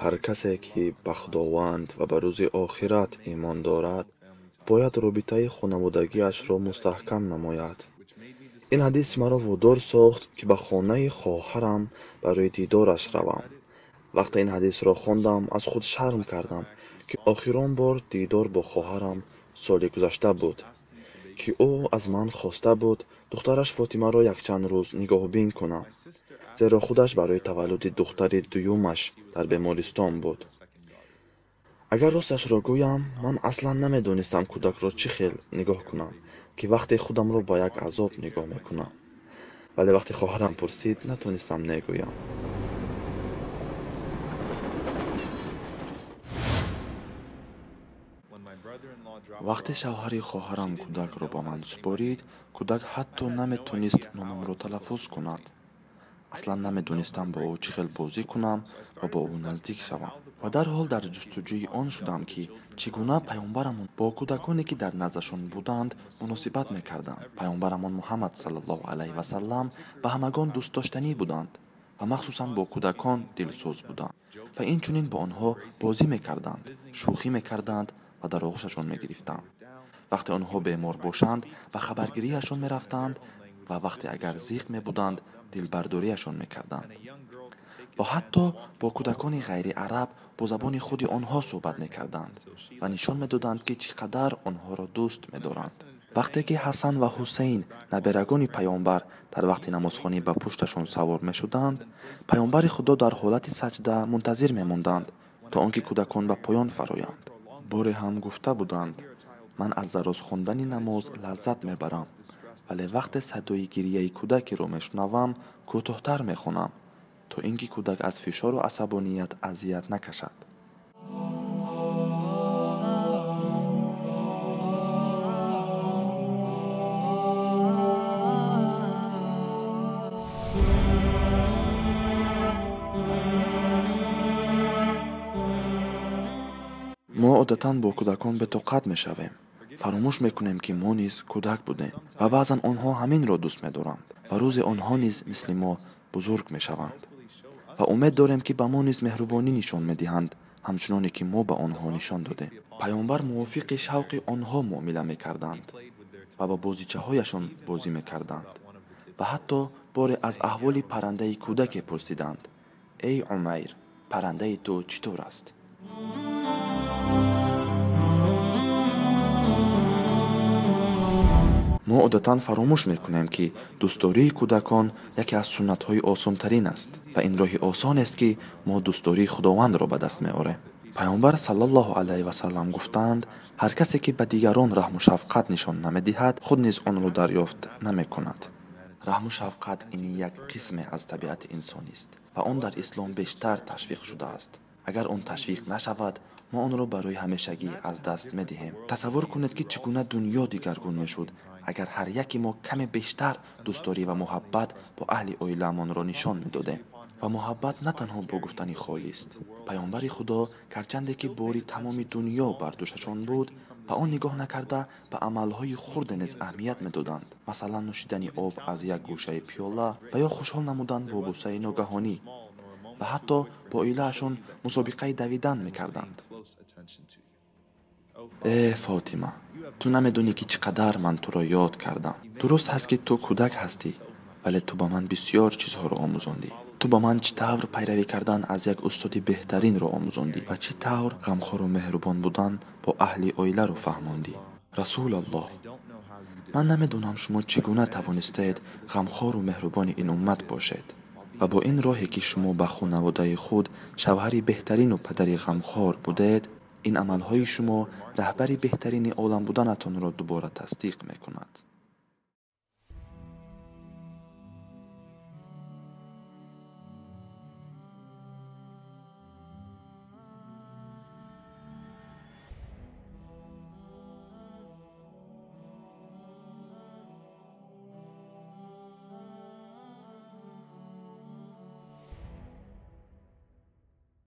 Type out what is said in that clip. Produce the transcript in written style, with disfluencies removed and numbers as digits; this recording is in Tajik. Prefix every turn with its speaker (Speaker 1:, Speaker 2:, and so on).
Speaker 1: Ҳар касе, ки ба Худованд ва ба рӯзи охират имон дорад, бояд робитаи хонаводагиашро мустаҳкам намояд. Ин ҳадис маро водор сохт, ки ба хонаи хоҳарам барои дидораш равам. Вақте ин ҳадисро хондам, аз худ шарм кардам, ки охирон бор дидор бо хоҳарам соли гузашта буд, ки ӯ аз ман хоста буд духтараш Фотимаро якчанд рӯз нигоҳбин кунам, зеро худаш барои таваллуди духтари дуюмаш дар бемористон буд. Агар росташро гӯям, ман аслан намедонистам кӯдакро чӣ хел нигоҳ кунам, ки вақте худамро ба як азоб нигоҳ мекунам. Вале вақте хоҳарам пурсид, натонистам негӯям. Вақте шавҳари хоҳарам кӯдакро ба ман супорид, кӯдак ҳатто наметонист номамро талаффуз кунад. Аслан намедонистам бо ӯ чӣ хел бозӣ кунам ва бо ӯ наздик шавам. Ва дарҳол дар ҷустуҷӯи он шудам, ки чӣ гуна паёмбарамон бо кӯдаконе, ки дар наздашон буданд, муносибат мекарданд. Паёмбарамон Муҳаммад саллаллоҳу алайҳи васаллам ба ҳамагон дӯстдоштанӣ буданд ва махсусан бо кӯдакон дилсӯз буданд ва инчунин бо онҳо бозӣ мекарданд, шӯхӣ мекарданд ва дар оғӯшашон мегирифтанд. Вақте онҳо бемор бошанд, ба хабаргирияшон мерафтанд ва вақте агар зиқ мебуданд, дилбардориашон мекарданд. Ва ҳатто бо кӯдакони ғайриараб бо забони худи онҳо суҳбат мекарданд ва нишон медоданд, ки чӣ қадар онҳоро дӯст медоранд. Вақте ки Ҳасан ва Ҳусейн, наберагони паёмбар, дар вақти намозхонӣ ба пушташон савор мешуданд, паёмбари Худо дар ҳолати саҷда мунтазир мемонданд, то он ки кӯдакон ба поён фароянд. Боре ҳам гуфта буданд: ман аз дароз хондани намоз лаззат мебарам, вале вақте садои гирияи кӯдакеро мешунавам, кӯтоҳтар мехонам, то ин ки кӯдак аз фишору асабоният азият накашад. Мо одатан бо кӯдакон бетоқат мешавем. Фаромӯш мекунем, ки мо низ кӯдак будем ва баъзан онҳо ҳаминро дӯст медоранд ва рӯзе онҳо низ мисли мо бузург мешаванд. Ва умед дорем, ки ба мо низ меҳрубонӣ нишон медиҳанд, ҳамчуноне ки мо ба онҳо нишон додем. Паёмбар мувофиқи шавқи онҳо муомила мекарданд ва ба бозичаҳояшон бозӣ мекарданд ва ҳатто боре аз аҳволи паррандаи кӯдаке пурсиданд: эй Умайр, паррандаи ту чӣ тур аст? Мо одатан фаромӯш мекунем, ки дӯстдории кӯдакон яке аз суннатҳои осонтарин аст ва ин роҳи осонест, ки мо дӯстдории Худовандро ба даст меорем. Паёмбар саллаллоҳу алайҳи васаллам гуфтаанд: ҳар касе, ки ба дигарон раҳму шафқат нишон намедиҳад, худ низ онро дарёфт намекунад. Раҳму шафқат ин як қисме аз табиати инсонист ва он дар ислом бештар ташвиқ шудааст. Агар он ташвиқ нашавад, мо онро барои ҳамешагӣ аз даст медиҳем. Тасаввур кунед, ки чӣ гуна дунё дигаргун мешуд, агар ҳар яке мо каме бештар дӯстдорӣ ва муҳаббат бо аҳли оиламонро нишон медодем. Ва муҳаббат на танҳо бо гуфтани холист. Паёмбари Худо гарчанде ки бори тамоми дунё бар дӯшашон буд, ба он нигоҳ накарда ба амалҳои хурде низ аҳамият медоданд. Масалан, нӯшидани об аз як гӯшаи пиёла ва ё хушҳол намудан бо бӯсаи ногаҳонӣ ва ҳатто бо оилаашон мусобиқаи давидан мекарданд. Э Фотима, ту намедонӣ, ки чӣ қадар ман туро ёд кардам. Дуруст ҳаст, ки ту кӯдак ҳастӣ, вале ту ба ман бисёр чизҳоро омӯзондӣ. Ту ба ман чӣ тавр пайравӣ кардан аз як устоди беҳтаринро омӯзондӣ ва чӣ тавр ғамхору меҳрубон будан бо аҳли оиларо фаҳмондӣ. Расулаллоҳ, ман намедонам шумо чӣ гуна тавонистаед ғамхору меҳрубони ин уммат бошед ва бо ин роҳе, ки шумо ба хонаводаи худ шавҳари беҳтарину падари ғамхор будед, ин амалҳои шумо раҳбари беҳтарини олам буданатонро дубора тасдиқ мекунад.